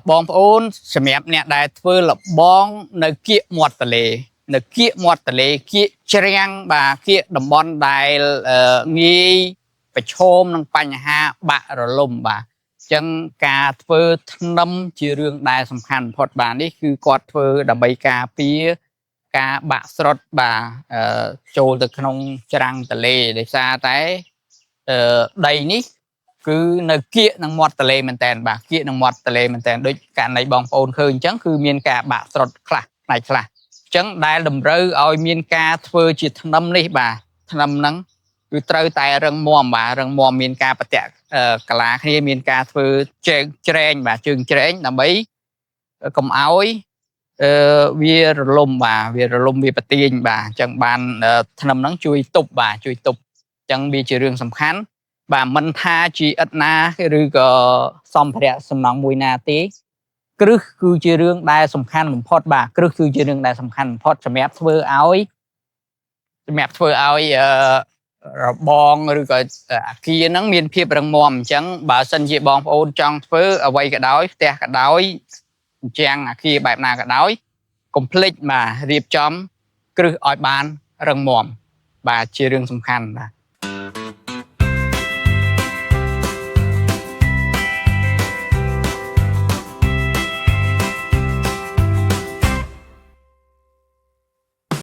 បងប្អូនសម្រាប់អ្នកដែលធ្វើលបងនៅគៀកមាត់ទលេនៅគៀកមាត់ទលេគៀកច្រាំងបាទគៀកតំបន់ដែលងាយប្រឈមនឹងបញ្ហាបាក់រលំបាទអញ្ចឹងការធ្វើធ្នឹមជារឿងដែលសំខាន់បំផុតបាទនេះគឺគាត់ធ្វើដើម្បីការពារការបាក់ស្រុតបាទចូលទៅក្នុងច្រាំងទលេដោយសារតែដីនេះ គឺនៅគៀកនឹងមាត់ទលេមែនតែនបាទគៀកនឹងមាត់ទលេមែនតែនដូចករណីបងប្អូនឃើញអញ្ចឹងគឺមានការបាក់ស្រុតខ្លះផ្នែកខ្លះអញ្ចឹងដែលតម្រូវឲ្យមានការធ្វើជាធ្នឹមនេះបាទធ្នឹមហ្នឹងគឺត្រូវតែរឹងមាំបាទរឹងមាំមានការប្រតាក់កាឡាគ្នាមានការធ្វើជើងច្រែងបាទជើងច្រែងដើម្បីកុំឲ្យវារលំបាទវារលំវាប្រទៀងបាទអញ្ចឹងបានធ្នឹមហ្នឹងជួយទប់បាទជួយទប់អញ្ចឹងវាជារឿងសំខាន់ បាទមិនថាជាឥដ្ឋណាឬក៏សម្ភារៈសំណង់មួយណាទេគ្រឹះគឺជារឿងដែលសំខាន់បំផុតបាទគ្រឹះគឺជារឿងដែលសំខាន់បំផុតសម្រាប់ធ្វើឲ្យសម្រាប់ធ្វើឲ្យរបងឬក៏អាគារហ្នឹងមានភាពរឹងមាំអញ្ចឹងបើសិនជាបងប្អូនចង់ធ្វើអ្វីក៏ដោយផ្ទះក៏ដោយអញ្ចឹងអាគារបែបណាក៏ដោយកុំភ្លេចបាទរៀបចំគ្រឹះឲ្យបានរឹងមាំបាទជារឿងសំខាន់បាទ។